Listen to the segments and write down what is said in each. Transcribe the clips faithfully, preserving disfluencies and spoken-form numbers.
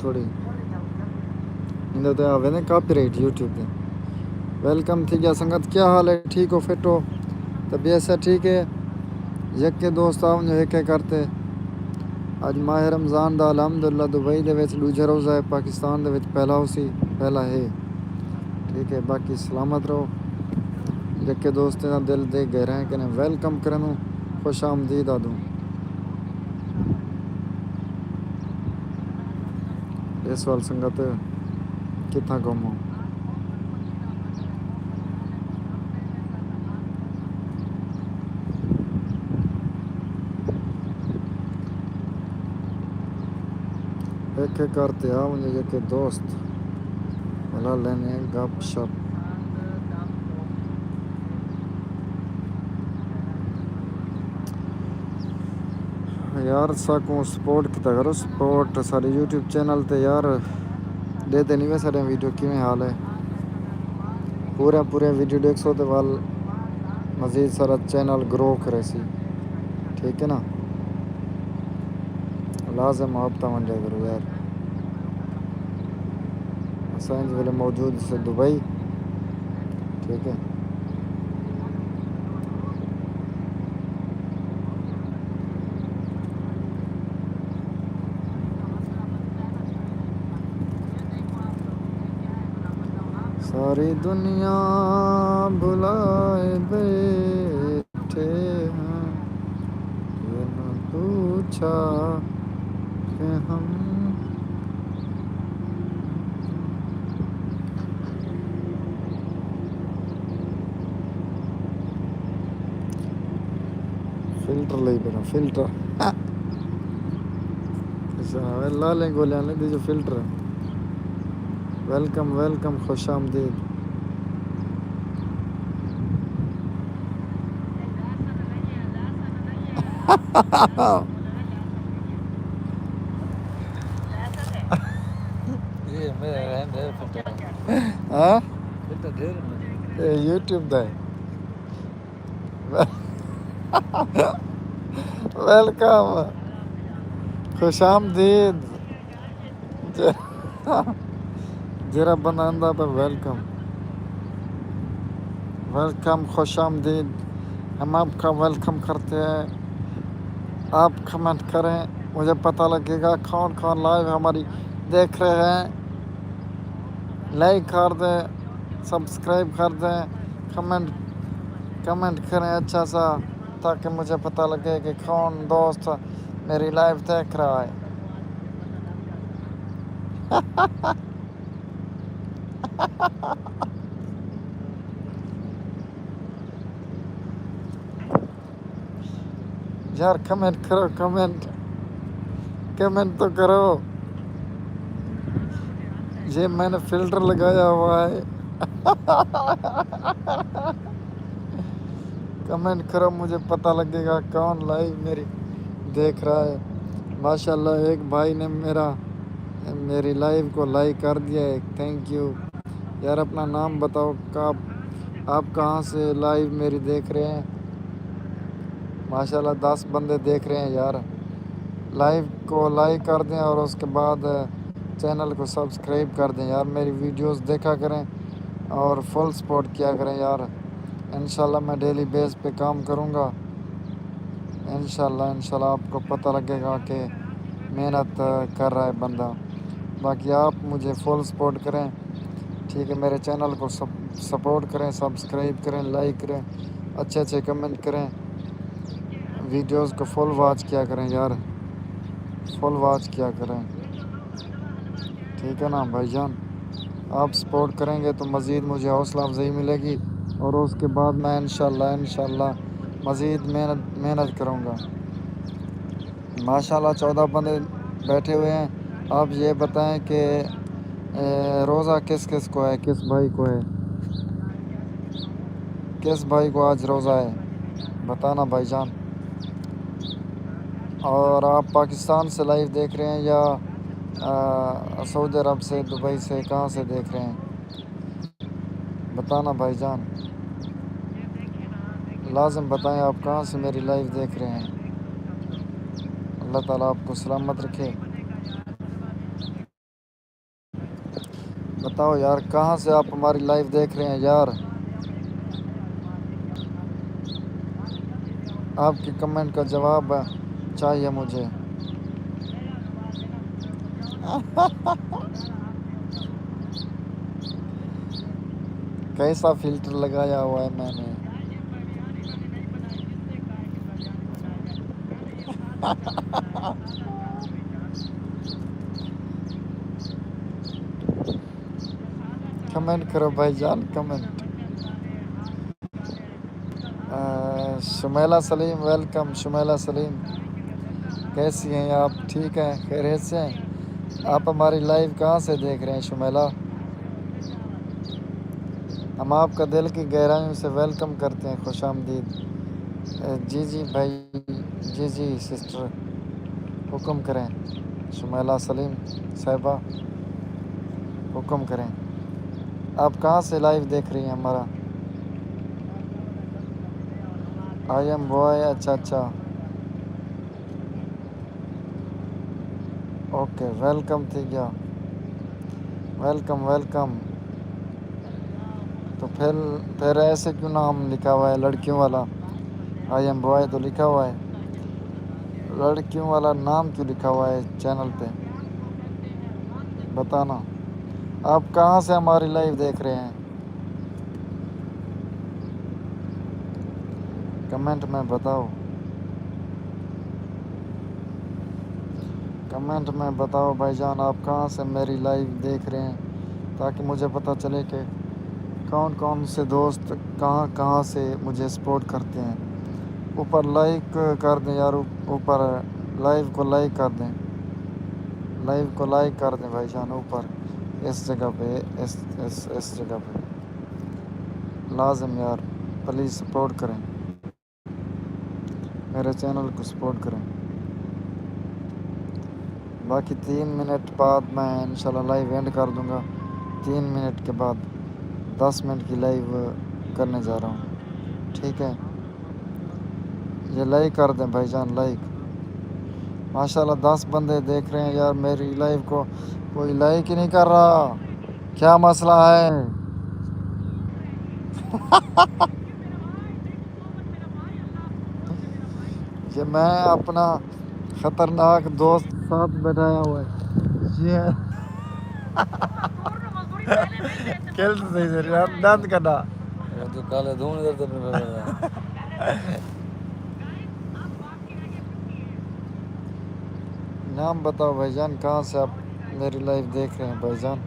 تھوڑی ایندے تے آوے نے کاپی رائٹ یوٹیوب تے۔ ویلکم تھی گیا سنگت، کیا حال ہے؟ ٹھیک ہو؟ فٹ ہو؟ طبیعت سے ٹھیک ہے؟ یکے دوست آؤ جو ہکے کرتے۔ اج ماہ رمضان دا الحمدللہ دبئی دے وچ ݙوجھا روزہ ہے، پاکستان دے وچ پہلا ہوسی، پہلا ہے۔ ٹھیک ہے، باقی سلامت رہو۔ یکے دوستیں دا دل دے گہرائیں کنے ویلکم کرنوں، خوش آمدید آدوں۔ اس وال سنگت کتھاں گھومو؟ ہک ہک کر تے آ ونڄے یکے دوست، ولا لینے گپ شپ۔ یار ساکوں سپورٹ کیتا کرو، سپورٹ سارے یوٹیوب چینل تے یار۔ ݙیہدے نہیں وے ساݙیاں ویڈیو، کیویں حال ہے؟ پورے پورے ویڈیو ݙیکھسو تے ول مزید سارا چینل گرو کریسی۔ ٹھیک ہے نا؟ لازم آپ تاں ونڄا کرو یار۔ اساں اس ویلے موجود سے دبئی۔ ٹھیک ہے۔ ساری دنیا بھلائے بیٹھے ہیں، یہ نہ پوچھا کہ ہم فلٹر لئی پھراں، فلٹر۔ اچھا، لالیں گولیاں نے دی جو فلٹر۔ ویلکم، ویلکم، خوش آمدید۔ یہ میرا رہن دے فلٹر۔ ہاں؟ فلٹر ڈھیر ہے۔ یہ یوٹیوب دا ہے۔ ویلکم، خوش آمدید۔ جیڑھا بندہ آندا پیا، ویلکم، ویلکم، خوش آمدید۔ ہم آپ کا ویلکم کرتے ہیں۔ آپ کمنٹ کریں، مجھے پتہ لگے گا کون کون لائیو ہماری دیکھ رہے ہیں۔ لائک کر دیں، سبسکرائب کر دیں، کمنٹ، کمنٹ کریں اچھا سا، تاکہ مجھے پتہ لگے کہ کون دوست میری لائیو دیکھ رہا ہے۔ یار کمنٹ کرو، کمنٹ، کمنٹ تو کرو۔ یہ میں نے فلٹر لگایا ہوا ہے۔ کمنٹ کرو، مجھے پتہ لگے گا کون لائیو میری دیکھ رہا ہے۔ ماشاءاللہ، ایک بھائی نے میرا، میری لائیو کو لائک کر دیا ہے، تھینک یو۔ یار اپنا نام بتاؤ، کب، آپ کہاں سے لائیو میری دیکھ رہے ہیں؟ ماشاءاللہ، دس بندے دیکھ رہے ہیں یار۔ لائیو کو لائک کر دیں اور اس کے بعد چینل کو سبسکرائب کر دیں یار، میری ویڈیوز دیکھا کریں اور فل سپورٹ کیا کریں یار۔ انشاءاللہ میں ڈیلی بیس پہ کام کروں گا۔ انشاءاللہ، انشاءاللہ آپ کو پتہ لگے گا کہ محنت کر رہا ہے بندہ۔ باقی آپ مجھے فل سپورٹ کریں، ٹھیک ہے؟ میرے چینل کو سپ-، سپورٹ کریں، سبسکرائب کریں، لائک کریں، اچھے اچھے کمنٹ کریں، ویڈیوز کو فل واچ کیا کریں یار، فل واچ کیا کریں، ٹھیک ہے نا بھائی جان؟ آپ سپورٹ کریں گے تو مزید مجھے حوصلہ افزائی ملے گی، اور اس کے بعد میں انشاءاللہ، انشاءاللہ مزید محنت، محنت کروں گا۔ ماشاءاللہ، چودہ بندے بیٹھے ہوئے ہیں۔ آپ یہ بتائیں کہ، اے، روزہ کس کس کو ہے، کس بھائی کو ہے، کس بھائی کو آج روزہ ہے، بتانا بھائی جان۔ اور آپ پاکستان سے لائیو دیکھ رہے ہیں یا، آ، سعودی عرب سے، دبئی سے، کہاں سے دیکھ رہے ہیں؟ بتانا بھائی جان، لازم بتائیں آپ کہاں سے میری لائیو دیکھ رہے ہیں۔ اللہ تعالیٰ آپ کو سلامت رکھے۔ بتاؤ یار، کہاں سے آپ ہماری لائیو دیکھ رہے ہیں یار؟ آپ کے کمنٹ کا جواب چاہیے مجھے۔ کیسا فلٹر لگایا ہوا ہے میں نے؟ کمنٹ کرو بھائی جان، کمنٹ۔ شمیلہ سلیم، ویلکم شمیلہ سلیم۔ کیسی ہیں آپ؟ ٹھیک ہیں؟ خیریت سے ہیں؟ آپ ہماری لائیو کہاں سے دیکھ رہے ہیں شمیلہ؟ ہم آپ کا دل کی گہرائیوں سے ویلکم کرتے ہیں، خوش آمدید۔ جی جی بھائی، جی جی سسٹر، حکم کریں۔ شمیلہ سلیم صاحبہ، حکم کریں۔ آپ کہاں سے لائیو دیکھ رہی ہیں ہمارا؟ آئی ایم بوائے، اچھا اچھا، اوکے، ویلکم تھی گیا، ویلکم ویلکم۔ تو پھر پھر ایسے کیوں نام لکھا ہوا ہے لڑکیوں والا؟ آئی ایم بوائے تو لکھا ہوا ہے، لڑکیوں والا نام کیوں لکھا ہوا ہے چینل پہ؟ بتانا، آپ کہاں سے ہماری لائیو دیکھ رہے ہیں؟ کمنٹ میں بتاؤ، کمنٹ میں بتاؤ بھائی جان، آپ کہاں سے میری لائیو دیکھ رہے ہیں، تاکہ مجھے پتہ چلے کہ کون کون سے دوست کہاں کہاں سے مجھے سپورٹ کرتے ہیں۔ اوپر لائک کر دیں یار، اوپر لائیو کو لائک کر دیں، لائیو کو لائک کر دیں بھائی جان، اوپر اس جگہ پہ، اس اس اس جگہ پہ لازم یار، پلیز سپورٹ کریں، میرے چینل کو سپورٹ کریں۔ باقی تین منٹ بعد میں انشاءاللہ لائیو اینڈ کر دوں گا۔ تین منٹ کے بعد، دس منٹ کی لائیو کرنے جا رہا ہوں، ٹھیک ہے؟ یہ لائک کر دیں بھائی جان، لائک۔ ماشاءاللہ دس بندے دیکھ رہے ہیں یار میری لائیو کو، کوئی لائک ہی نہیں کر رہا، کیا مسئلہ ہے؟ یہ میں اپنا خطرناک دوست ساتھ بٹھایا ہوا ہے۔ یہ کل تو صحیح سے یار، دند کڈا۔ وہ تو کالے دھوݨ دے تے پھر۔ نام بتاؤ بھائی جان، کہاں سے آپ میری لائیو دیکھ رہے ہیں بھائی جان؟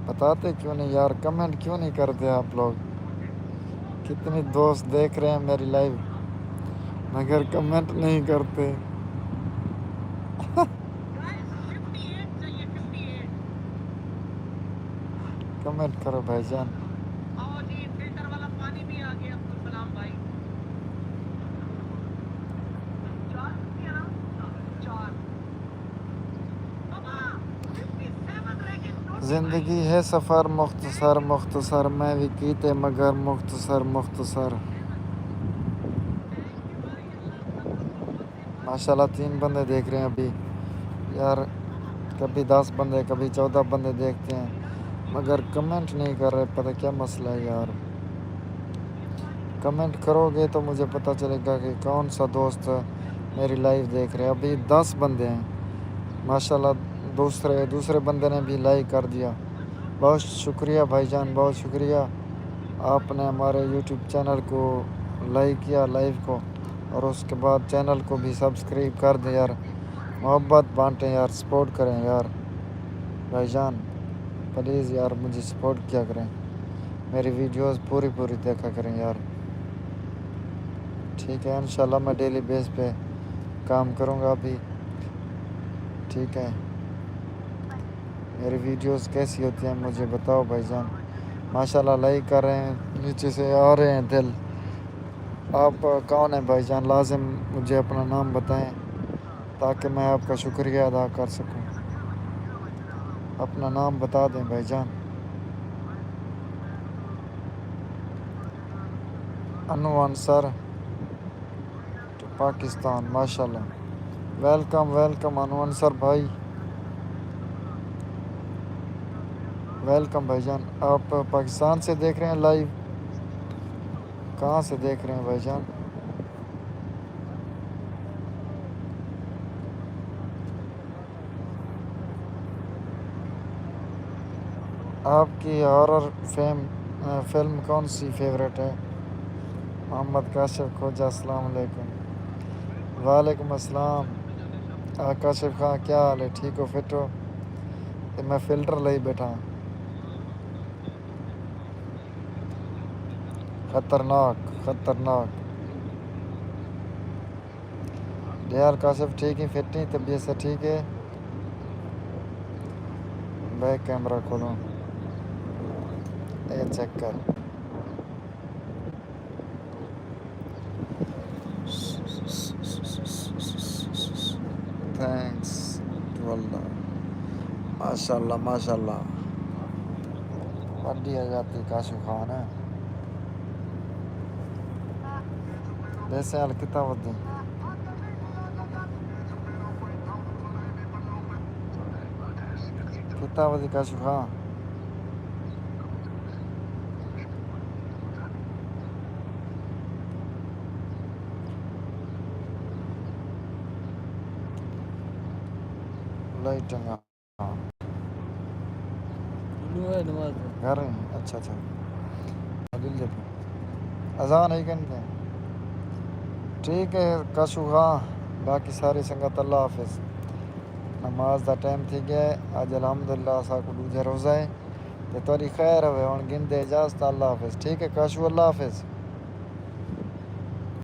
بتاتے کیوں نہیں یار، کمنٹ کیوں نہیں کرتے آپ لوگ؟ کتنے دوست دیکھ رہے ہیں میری لائیو، مگر کمنٹ نہیں کرتے۔ کمنٹ کرو بھائی جان۔ زندگی ہے سفر مختصر مختصر، میں وی کیتے مگر مختصر مختصر۔ ماشاءاللہ تین بندے دیکھ رہے ہیں ابھی یار، کبھی دس بندے، کبھی چودہ بندے دیکھتے ہیں، مگر کمنٹ نہیں کر رہے، پتہ کیا مسئلہ ہے یار؟ کمنٹ کرو گے تو مجھے پتہ چلے گا کہ کون سا دوست میری لائیو دیکھ رہے ہیں۔ ابھی دس بندے ہیں ماشاءاللہ، دوسرے دوسرے بندے نے بھی لائک کر دیا۔ بہت شکریہ بھائی جان، بہت شکریہ، آپ نے ہمارے یوٹیوب چینل کو لائک کیا، لائیو کو، اور اس کے بعد چینل کو بھی سبسکرائب کر دیں یار، محبت بانٹیں یار، سپورٹ کریں یار۔ بھائی جان پلیز یار مجھے سپورٹ کیا کریں، میری ویڈیوز پوری پوری دیکھا کریں یار، ٹھیک ہے؟ انشاءاللہ میں ڈیلی بیس پہ کام کروں گا ابھی، ٹھیک ہے؟ میری ویڈیوز کیسی ہوتی ہیں مجھے بتاؤ بھائی جان۔ ماشاءاللہ لائک کر رہے ہیں، نیچے سے آ رہے ہیں دل۔ آپ کون ہیں بھائی جان؟ لازم مجھے اپنا نام بتائیں تاکہ میں آپ کا شکریہ ادا کر سکوں۔ اپنا نام بتا دیں بھائی جان۔ انو انصر۔ پاکستان، ماشاءاللہ۔ ویلکم، ویلکم انو انصر بھائی۔ ویلکم بھائی جان، آپ پاکستان سے دیکھ رہے ہیں لائیو؟ کہاں سے دیکھ رہے ہیں بھائی جان؟ آپ کی ہارر فیم فلم کون سی فیوریٹ ہے؟ محمد کاشف کھوجا، السلام علیکم۔ وعلیکم السلام۔ آ، کاشف خان، کیا حال ہے؟ ٹھیک ہو، فٹ ہو؟ تے میں فلٹر لئی بیٹھا۔ خطرناک، خطرناک۔ ڈیال کاشف ٹھیک ہیں، فٹ ہیں، طبیعت سے ٹھیک ہے؟ بیک کیمرہ کھولوں، اے چیک کر۔ تھینکس ٹو اللہ۔ ماشاءاللہ، ماشاءاللہ۔ وڈی حیاتی کاشف خان ہے۔ بیسے حال کتا ودی؟ کتا ودی کاشف خان؟ لائٹنگ۔ ہاں۔ نماز۔ گھر ہیں؟ اچھا، اچھا۔ اذان ہے کہ نہیں؟ ٹھیک ہے کاشف خان، باقی ساری سنگت اللہ حافظ۔ نماز دا ٹائم تھی ڳیا ہے۔ اڄ الحمدللہ اساکوں ݙوجھا روزہ ہے۔ تے تہاݙی خیر ہووے، ہݨ گھندے اجازت، اللہ حافظ۔ ٹھیک ہے کاشف، اللہ حافظ۔